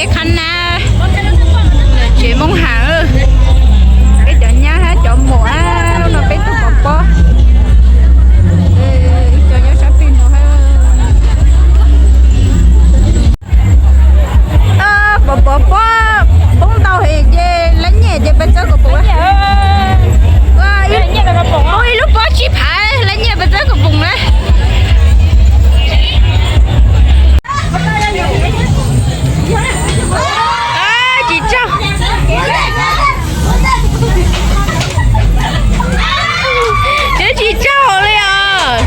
Qhab nab, tsev Moob Ham, peb cov nyab hab cov muam, hnub no peb tuaj pov pob. Cov nyob sab pem no, pov pov pob, poob ntau heev ces lab nyiaj ces peb txawb kom poob. Poob ib lub pob tsib phav, lab nyiaj peb txawb kom poob na. Tsis tsaug, twb tsis tsaug li os.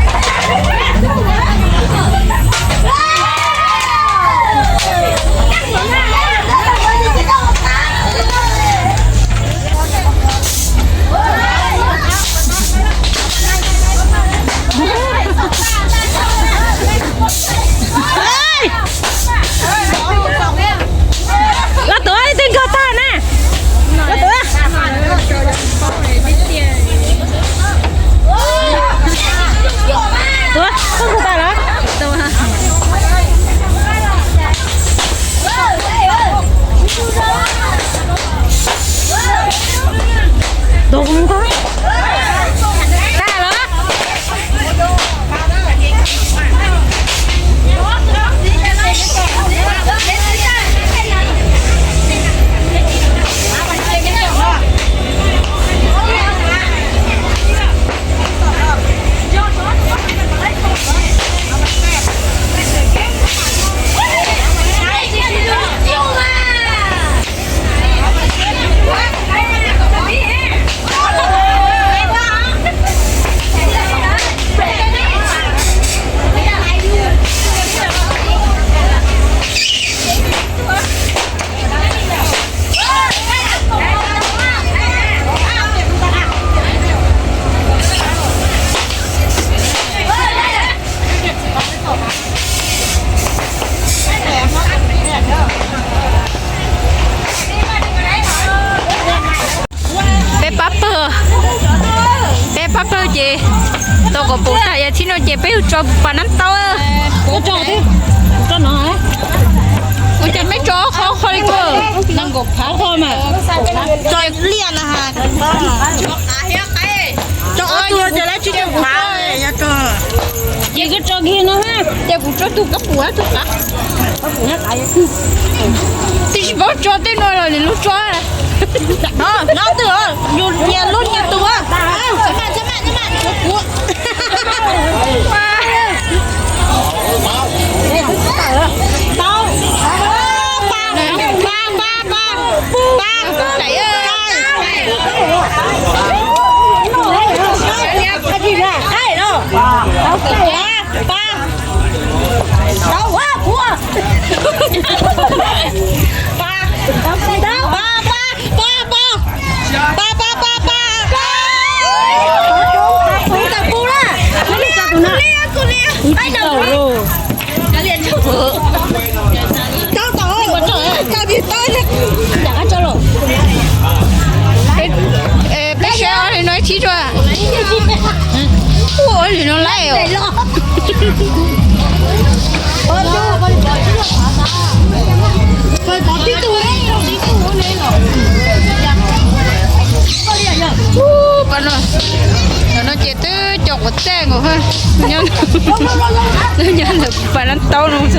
Los tuav, twb nkaug tag na. Los tuav. Tuav, koj nkaug tag los? Tuav, koj nkaug tag los? Peb pab pawg, peb pab pawg ces tau kom pum tag, yog txhib no ces peb yuav tso pas nab taub. Ua cas peb tso qhov qhov li ko? Tso liaj na ha. Tso ob tug ces lawv tsis tau pum. Ces koj tso kiag no na. Ces kuv tso tus koj pum tus qav. Twb tsis paub tso tej no los nws lub tso. No twg, yus nyias lub nyias tus. Peb saib ob li no ib txhib tso. Ua li no laij os. Ub, pas no, cov no ces twb cov quav txaj nkaus, nyob ntawm pas nab taub no xwb.